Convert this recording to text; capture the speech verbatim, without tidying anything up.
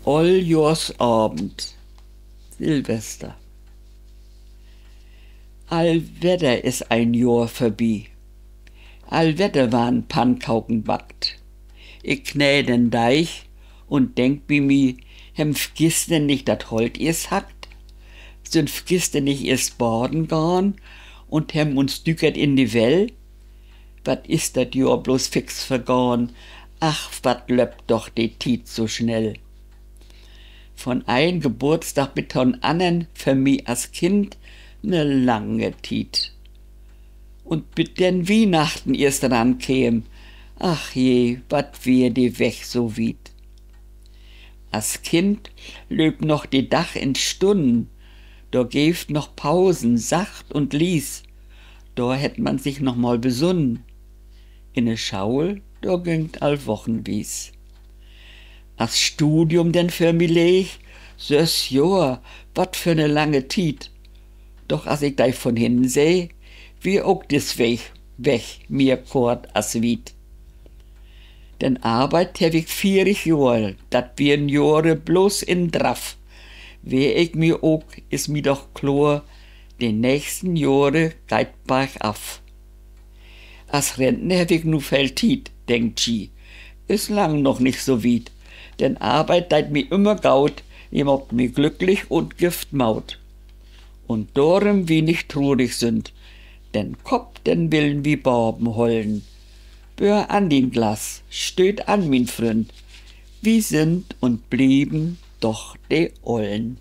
Olljohrsavend, Silvester. Al wedder is een Johr vörbi. Al wedder warrn Pannkoken backt. Ik knee den Deig un denk bi mi: Hemm wi güstern nich dat Holt eerst hackt? Sünd wi güstern nich eerst baden gahn un hemm uns dükert in de Well? Wat is dat Johr bloots fix vergahn. Ach, wat löppt doch de Tiet so snell. Von een Geburtsdag bit to'n annern, för mi as Kind 'ne lange Tiet. Un bit denn Wiehnachten eerst rankeem, ach je, wat weer de Weg so wiet. As Kind lööp noch de Dag in Stunnen, dor geev 't noch Pausen, sacht un lies, dor hett man sik noch mal besunnen. In de Schaul, dor güng 't al wochenwies. As Studium denn vör mi leeg, söss Johr, wat för 'ne lange Tiet. Doch as ik de von hinnen seh, weer ok dis Weg, Weg mehr kort as wiet. Denn arbeidt heff ik vierig Johr, dat weren Johre bloots in Draff. Weer ik mi ok, is mi doch kloor, de nächsten Johre geiht bargaf. As Rentner heff ik nu veel Tiet, denkt ji, is lang noch nich so wiet. Denn Arbeit deit mi ümmer goot, se maakt mi glücklich un gifft Moot. Un dorüm wi nich trurig sünd, den Kopp, den willen wi baven hollen. Böör an dien Glas, stööt an, mien Fründ, wi sünd un blieven doch de Ollen.